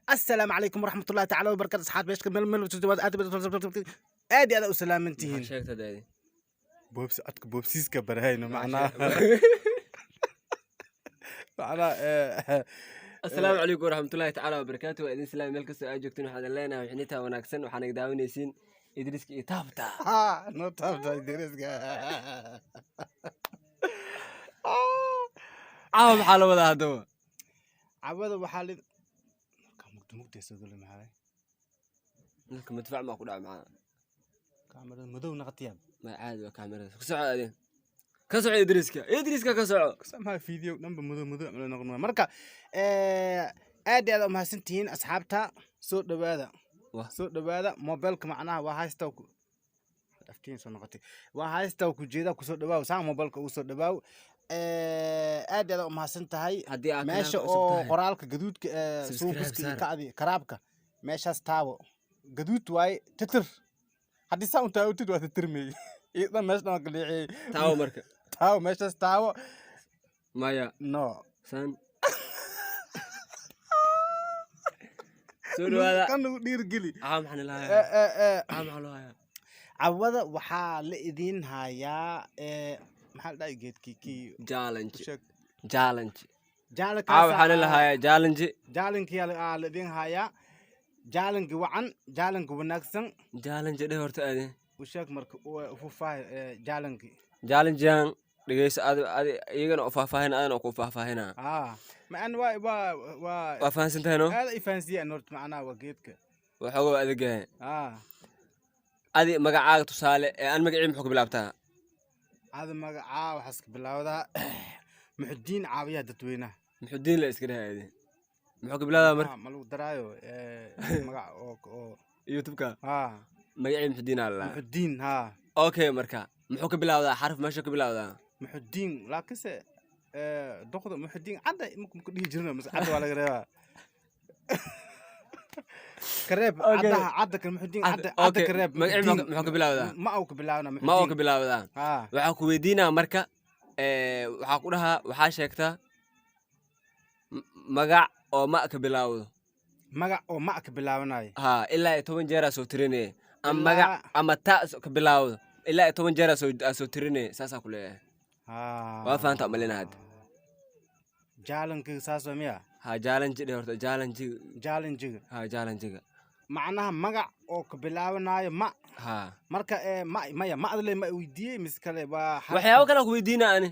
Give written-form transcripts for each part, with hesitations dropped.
Assalaamu calaykum waraxmatullahi tacaala wabarakatu. Asxaab, meeshka meel meel aad aad iyo aad u salaamantihiin. Maxaa sheegta daadi? Boobsi codka boobsiiska barahayno, macnaha. Asalaamu calaykum waraxmatullaahi tacaala wabarakaatu. Waa idin salaam meel kastoo aad joogtiin. Waxaan idin leenahay wixinitaa wanaagsan. Waxaa naga daawanaysiin Idriiska iyo Taabta. Ha no, taabta Idriiska. Caawa maxaa la wadaa haddaba? Cawada waxaa li marka mugdi mugdi soo galo, maxaa? Ninka madfac maa ku dhaca, maxaa? Kaamirada madow naqatiyaa. Ma caadi waa kaamirada. Ku soco adin, ka soco Idriiska, Idriiska ka soco. Maxaa video dhanba madow madow camal noqon waaya. Marka aad iyo aad u mahadsantihiin, asxaabta. Soo dhawaada. Wah. Soo dhawaada. Mobilka macnaha waa haysta ku aftiin soo noqotay, waa haysta ku jeeda. Kusoo dhawaaw, saan mobilka ugu soo dhawaaw. Aad iyo aad u mahadsan tahay. Haddii aad meesha kanaalka cusub oo tahay, qoraalka gaduudka ee subscribe suubiska iyo saar. Kacdi karaabka meeshaas taabo, gaduud waaye, titir. Haddii saa un taawatid waa titirmey iyo dhan meesha dhan waa kaleexiyey. Taawo marka. Taawo meeshaas, taawo. Maya. No. San soo dhawaada. Kan nagu dhiirigeli. Caawa maxaa nila Eh, hayaa? eh, eh. Caawa maxaa loo hayaa? Cawada waxaa la idiin hayaa, maxaa la dhahay geedkii kii? Challenge. Sheeg. Challenge. Jaalankaas. Caawa waxaa nila hayaa challenge. Jaalankii aa la idiin hayaa, jaalanki wacan, jaalanka wanaagsan. Challenge dheh horta aadin. U sheeg marka, u faahfaahi jaalankii. Challengean dhegeyso adi, adi iyagana u faahfaahin, adana ku faahfaahinaa. Ma an waa Waa fahansan tahay, no? Aad ay fahansiiyaan horta, macnaha waa geedka. Waxooga adegahay. Adi magacaaga tusaale ee aan magacii muxuu ka bilaabtaa? Ada magacaa waxaa iska bilowdaa Muxudiin Caawiyaha Dadweynaha. Muxudiin la iska dhahay. Adi muxuu ka bilaabdaa marka? Ma lagu daraayo magac oo YouTube-ka? Ha. Magacii Muxudiin aa lalaa. Muxudiin, ha. Okay, marka muxuu ka bilaabdaa xaraf meesha ka bilaabdaa? Muxudiin, laakiinse doqda Muxudiin cadda imaka dhihi jirno mise cadda waa laga reebaa, kareeb. Okay. Caddaha cadda kan Muxudiin cadda cadda. Okay. Kareeb. Magacii Muxudiin. Muxuu ka bilaabdaa? Ma uu ka bilaabna. Ma oo ka bilaabdaa? Ha. Waxaa ku weydiinaa marka, waxaa ku dhahaa, waxaa sheegtaa magac oo ma ka bilaawdo. Magac oo ma ka bilaabanayo. Ha, ilaa iyo 10 jeeraa soo tirinaya ama magac ama ta ka bilaawdo, ilaa iyo 10 jeeraa soo tirinaya, saasaa ku leeyahay. Waa fahantaa umalina hadda. Jaalankiga saas waa miya? Ha, challenge dheh horta, challenge. Jaalanjiga. Ha, challenge-ga. Macnaha magac oo ka bilaabanayo ma. Ha. Marka ma maya ma adle ma weydiiyey mise kale waa Waxyaabo kale ku weydiinaa ani,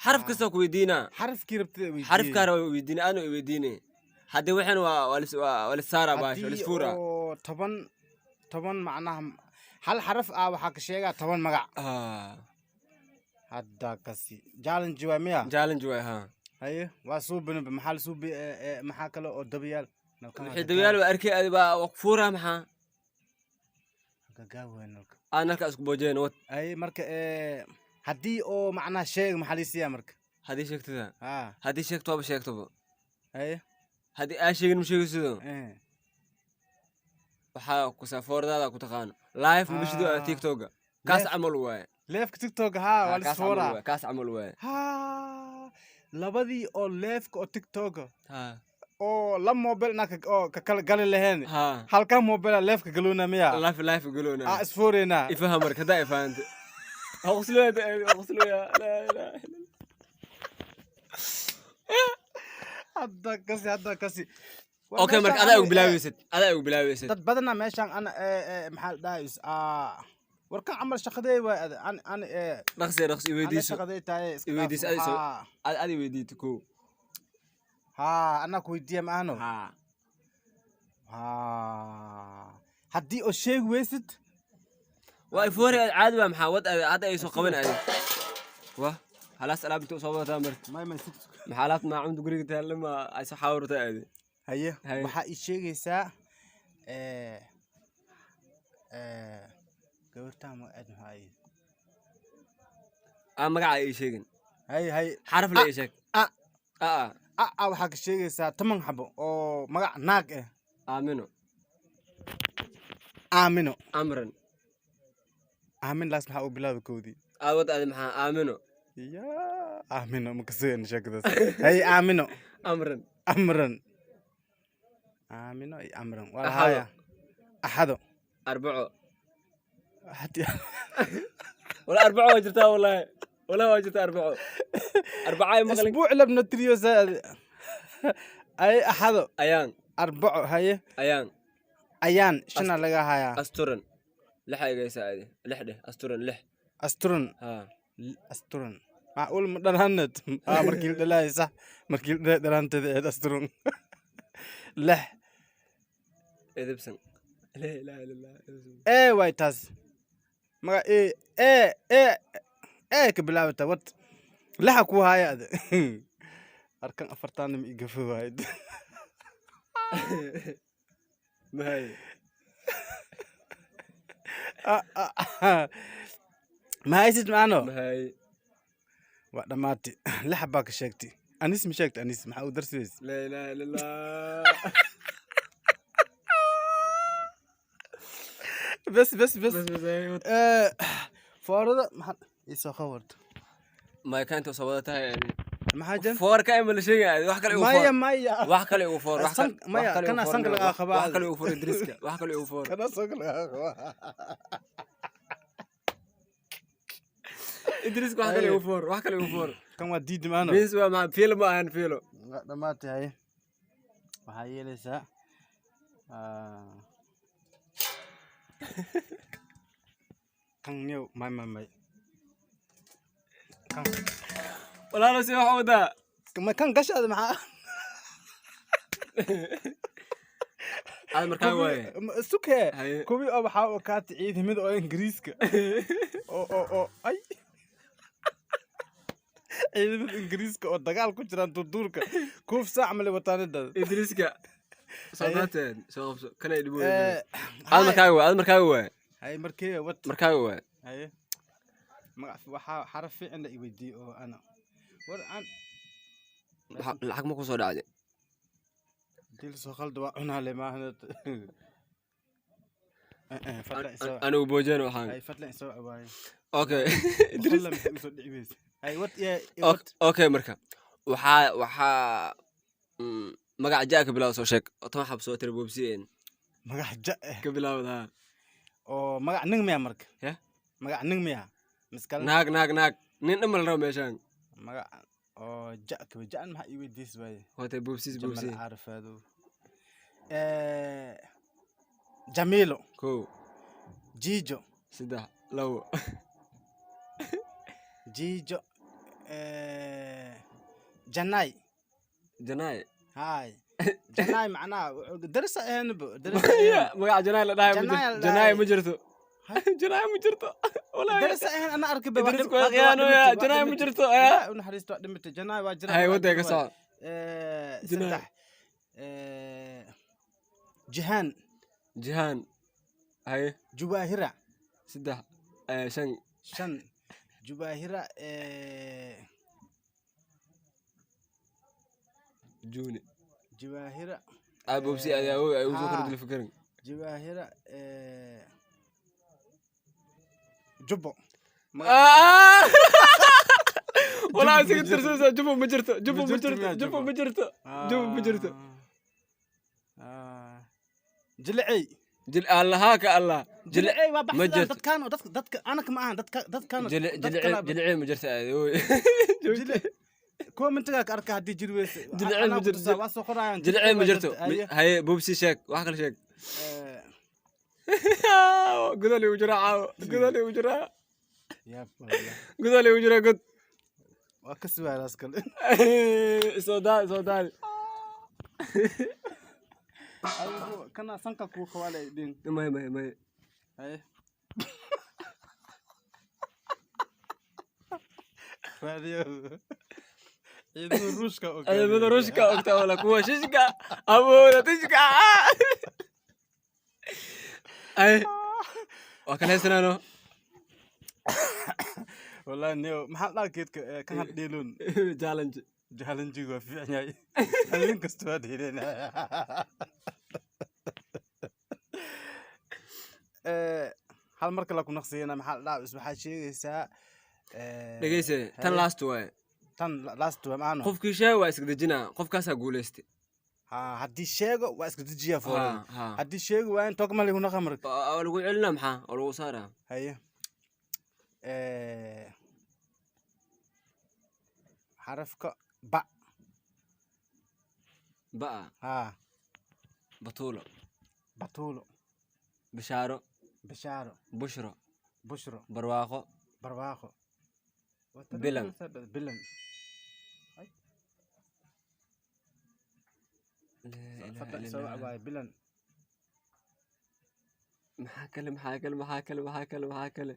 xaraf kastoo ku weydiinaa. Xarafkii rabtida weydiiyey. Xarafkaa raba weydiina, aadna weydiine haddii waxan waa lissaara baash waa haddii lisfuura. Oo 10 10 macnaha hal xaraf ah waxaa ka sheegaa 10 magac. Hadda kasi challenge waa miya? Challenge waay, ha. Haye, waa suubinba, maxaa la suubi? Maxaa kale oo dabayaal? Nalkan waa Wixii dabayaal waa arkay adi baa waa kufuura, maxaa? Gagaab waay nalka. Aan nalka isku boojeen wad. Haye, marka haddii oo macnaha sheeg, maxaa liisiyaa marka? Haddii sheegtada. Ha. Haddii sheegto waaba sheegtoba. Haye. Haddii aa sheegin, ma sheegaysido. Waxaa kusafoordaada ku taqaano live mabashido. TikToka kaas camal waaye. Live-ka TikTok, ha, waa Kaas camal lisfooraa. waaye, kaas camal waaye. Ha, labadii oo live-ka oo TikToka oo la mobile inaa oo ka kala gali laheen. Halka mobile live-ka galoona miya? Live, live galoona. Ah, isfooreynaa. Ifaham marka, haddaa ifahante. Waa qosloya, waa qosloya, laa ilaaha illa. Hadda kasi, hadda kasi. War Okay, marka meeshaan adaa ugu bilaabaysid, adaa ugu bilaabaysid. Dad badana meeshaan ana maxaa la dhahay, warkan camal shaqadey waay an Dhaqsi dhaqsi ana iweydiiso. Shaqadey tahay iska dhaaf. Iweydiiso, adi weydiito ko. Haa, anaa ku weydiiya ma ahno? Ha. Haa, haddii oo sheegi weysid. Waa ifoori caadi waa, maxaa wad hadda ay soo qaban adi wah halaas alaab inta soo wadataa marka. May sug. Maxaa alaabta maacunta guriga taalla ma ay soo xaawrta adi? Haye. Haye. Waxaa ii sheegaysaa gabartaan magaceed maxaa ahayd? Aa, magaca ii sheegin. Haye haye. Xaraf la ii sheeg. A. A. A waxaa ka sheegaysaa 10 xabo oo magac naag ah. Aamino. Aamino. Amran. Aamin laas maxaa u bilaabay koodii? Aa, wad adi, maxaa Aamino? Ya, Aamino ma kaseen sheekadaas. Haye, Aamino. Amran. Amran. Aamino iyo Amran waa Axado. Lahaaya Axado. Arbaco. Hadi- Wala arbaco waa jirtaa, wallahi, wallahi waa jirtaa arbaco, arbacay maqlin. Isbuuc labna tiriyo saad ay Axado. Ayaan. Arbaco, haye. Ayaan. Ayaan, shana laga hayaa. Asturan, lixa igaysa adi, lix dheh, asturan, lix. Asturan. Ha. Asturan macquul ma dhanaanad ah markii la dhalaayay, sax, markii la dhalaayay dhanaanteeda eed asturan, lix. Edebsan, laa ilaaha illa Allah, edebsan. Ee, waay taas maga ee ee ee ee ka bilaabata wad lixa ku haaya ade arkan afartaanima igafo waayed. Mahay. Ah, ah, ah. Ma haysid maano? Mahay. Waa dhammaatay, lixa baa ka sheegtay. Anis ma sheegtay? Anis maxaa u darsiweys? Laa ilaaha illa Allah. Bes, bes, bes. Bas, bas, ay, wad. Foorada maxaa isoo qawarto? Maya, ka inta soo wada tahay yani. Maxaa jira? Foorka ima la sheegaya, wax kale igu Maya. foor. Maya. Wax kale igu foor, wax kale. Maya, Wax kale igu kana foor, sanka wax lagaa qabaa. Wax kale igu foor, Idriiska, wax kale igu foor. Kana sanka lagaa qabaa. Idriiska, wax kale igu foor, wax kale igu foor. Kan waa diidi maano. Bis, waa maxaa? Fiilo ma ahan fiilo. Waa dhammaatay, haye. Waxaa yeelaysaa kan yow, may, may, may, kan. Walaalo, si wax wadaa. Ma kan gashaada maxaa? Aad markaa waaye. Sukee. Haye. Kuwii oo waxaa u kaati ciidamada oo Ingiriiska oo ay ciidamada Ingiriiska oo dagaal ku jiraan durduurka kuuf saac male wataanidada. Idriiska soo Haye. daateen, soo qabso kana idhibo. Aad markaa waaye, aad markaa waaye. Haye, markee wad. Markaa waaye. Haye, magac waxaa xaraf fiican la i weydiiyey oo ana war aan. Lacag ma kusoo dhacday? Hadii lasoo khaldo waa cunaale maahan. Fadlan isoo. Anigu boojeen waxaan. Hay, fadlan isoo waaye. Okay, Idriis. Boqolla maxay usoo dhici weyse? Hay, wad iyo wad. Okay, marka waxaa magac jaa ka bilaw soo sheeg oo 10 xab soo tira boobsiyeen. Magac ja eh. Ka bilaawda, ha. Oo magac nin miya marka? Ya? Magac nin miya miskale? Naag, naag, naag, nin dhan ma la rabo meeshaan. Magac oo ja kaba ja'an maxaa ii weydiis waaye? Hootay boobsiis. Jamal. Boobsiye. Caarifaado, Jamiilo. Kow. Jiijo. Saddex, labo. Jiijo, Janay. Janaay. Hay, Janay macnaha darasa ahaynba darasa. Maya, magac janaay la dhahay ma Janaay jirto. la Janaay dhahay. Ma jirto, janaay ma jirto walahi. Darasa ahayn ana arkay. Idris waa khiyaanoya, janaay ma jirto ayaa. U naxariisto, waa dhimatay. Janay waa jira. Hay, Waa wadday ka jira. soco. Janaay. Saddex, Jihaan. Jihaan, haye. Juwaahira. Saddex, shan. Shan, Juwaahira. Juuni. Juwaahira. Aa boobsi ayaa ay ugu soo Haa. kala dul fikirin. Juwaahira, Jubbo. Walaa Jubbo isaga ma jirto. tirsanaysaa, jubbo ma jirto, jubbo Ma ma jirto jirto. miyaa Jubbo jubbo? ma jirto, jubbo ma jirto. Jilicey. Jil allaha ka allah. Jilicey waa Ma baxsadaan jirto. dadkaan oo dadka anaka ma ahan dadkaan. Jilicey ma jirto aad oy. Kuwa mintagaa ka arka haddii jiri weyse. Jilicey ma Anaa ku jirto. tusaa, waa soo qorayaan. Jilicey ma waa jirto. jirta, haye. Haye, boobsi sheeg, wax kale sheeg. Godol igu jiraa caawo, godol igu jiraa. Yaab, wallahi. Godol igu jiraa, god. Waa ka sugaaraas kale. Soo daa, soo daali. Adigu kana sanka kuu qawaalay dhin. May, may, may. Haye, raadiyo ciidamada Ruushka oo kale. Ciidamada Ruushka ogta wala kuwa shishka awooda tishka. Ay, waa kala heysanaano. Wallahi neo maxaa dhaa geedka kan had dheeloon. Challenge. Challenge-gu waa fiican yahay, habeen kasta waa dheeleen. Hal mar kale ku naqsiyana maxaa la dhahaa? Waxaad sheegaysaa Dhegeyse tan. Haye. Last waaye. Tan last waa maano. Qofkii sheeg waa iska dejinaa, qofkaasaa guuleystay. Ha, haddii sheego waa iska dejiyaa foorada. Ha ha. Haddii sheego waa in togma lagu naqa marka. Waa lagu celinaa, maxaa oo lagu saaraa? Haye. Xarafka ba. Ba'a? Ha. Batuulo. Batuulo. Bishaaro. Bishaaro. Bushro. Bushro. Barwaaqo. Barwaaqo. Bilan. Bilan. Laa ilaaha Fadlan illa soo Allah. waaye bilan. Maxaa kale, maxaa kale, maxaa kale, maxaa kale, maxaa kale?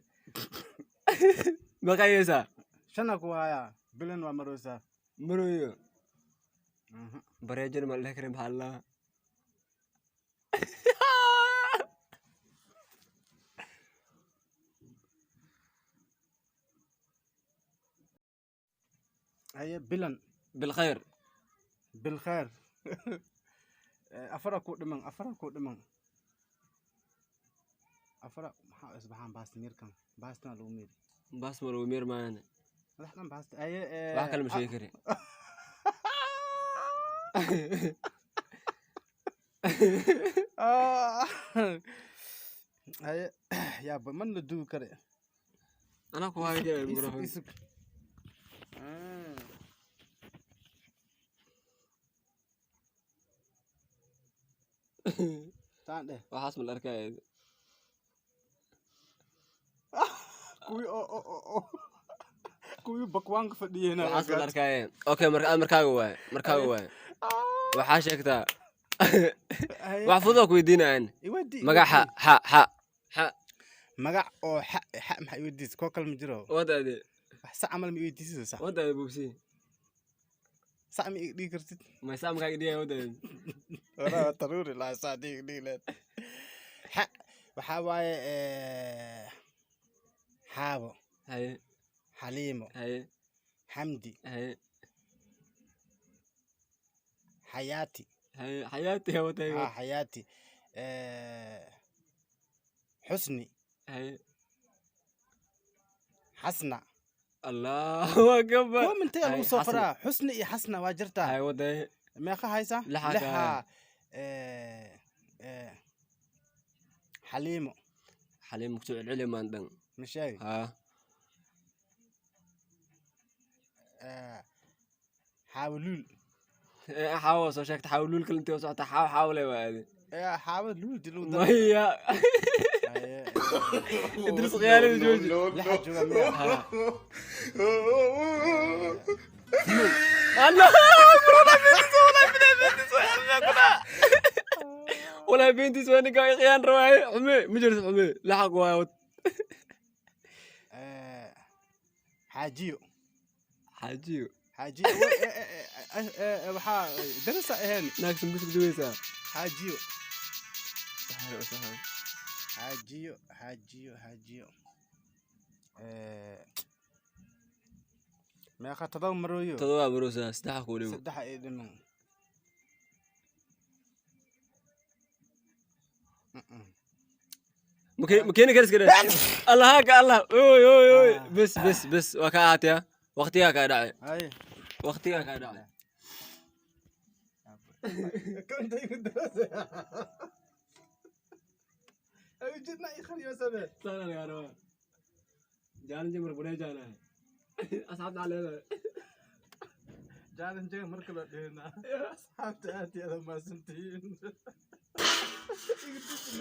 Maqayeysaa? Shana ku hayaa, bilan waa maroosaa. Maroyo. Bareejana ma la dhihi kara, maxaa la lahaa? Haye, bilan. Bilkhayr. Bilkheer. Afara ku dhiman, afara ku dhiman, afara. Maxaa isbaxaan baasta miirkan, baastana lagu miiri. Baas ma lagu miir maayane. Madax dhan baasta. Haye. Wax kale ma sheegi kari. Ah. Haye, yaaba man la duugi kare. Anaa ku haya jira Isug. microphone. Isug. Saan dheh. Waxaas ma la arkaya. Kuwii oo kuwii bakwaanka fadhiyeen. Waxaas ma la arkaya. Okay, marka aad markaaga waaye, markaaga waaye, waxaa sheegtaa wax fudud oo ku weydiinayaan. Iweydii. Magac xa, xa, xa, xa. Magac oo xa, xa maxaa iweydiis? Koo kale ma jiro. Wadaade. Wax sac camal ma iweydiisayso, sax? Wadaade, bubsi. Sac ma iga dhigi kartid? Maysaa makaaga dhigaya wadaade. Waraa taruuri lahaa sac dhigi dhigi leed. Xa waxaa waaye xaabo. Haye. Xaliimo. Haye. Xamdi. Haye. Xayaati. Haye, xayaati wadaade. Ha, xayaati. Xusni. Haye. Xasna. Allahu akbar. Kuwa mintee lagu Haye, soo Xasna. qoraa xusni iyo xasna waa jirtaa. Haye, wadaade. Meeqa haysa? Lixaa ka. Lixaa. Xaliimo. Xaliim kusoo celceli maan dhan. Ma sheegi? Haa. Xaawoluul. Xaawo soo sheegta, xaawo luul kale intee socota, xaawo xaawo le waa aade. Xaawo luul di lagu daro. Maya. Haye. Idris, khiyaanada jooji. Lixa jooga miya? Haa. Allah, walaa beentiis waa ninka khiyaan rabaaye. Xume ma jirto, xume laxaq waayo. Xaajiyo. Xaajiyo. Xaajiyo. Waxaa darasa ahayn. Naag sambuus duweysaa. Xaajiyo, xaajiyo, xaajiyo, xaajiyo. Meeqa? 7 marooyo. 7 maroosa, saddexa kuu dhimo. Saddexa ii dhiman. Ma keeni karis kare. Allah haka Allah, oy oy oy. Bes bes bes, waa ka ahaataya, waqtigaa kaa dhacay. Haye. Waqtigaa kaa dhacay. كنت darasa ay jidna i khaliyo sabe. Sana lagaa rabaa. Challenge marka bareejaana asxaabta waxaa leedahay. Challenge marka la dhihina, asxaabta aad iyo aad mahadsantihiin. Iga tusi.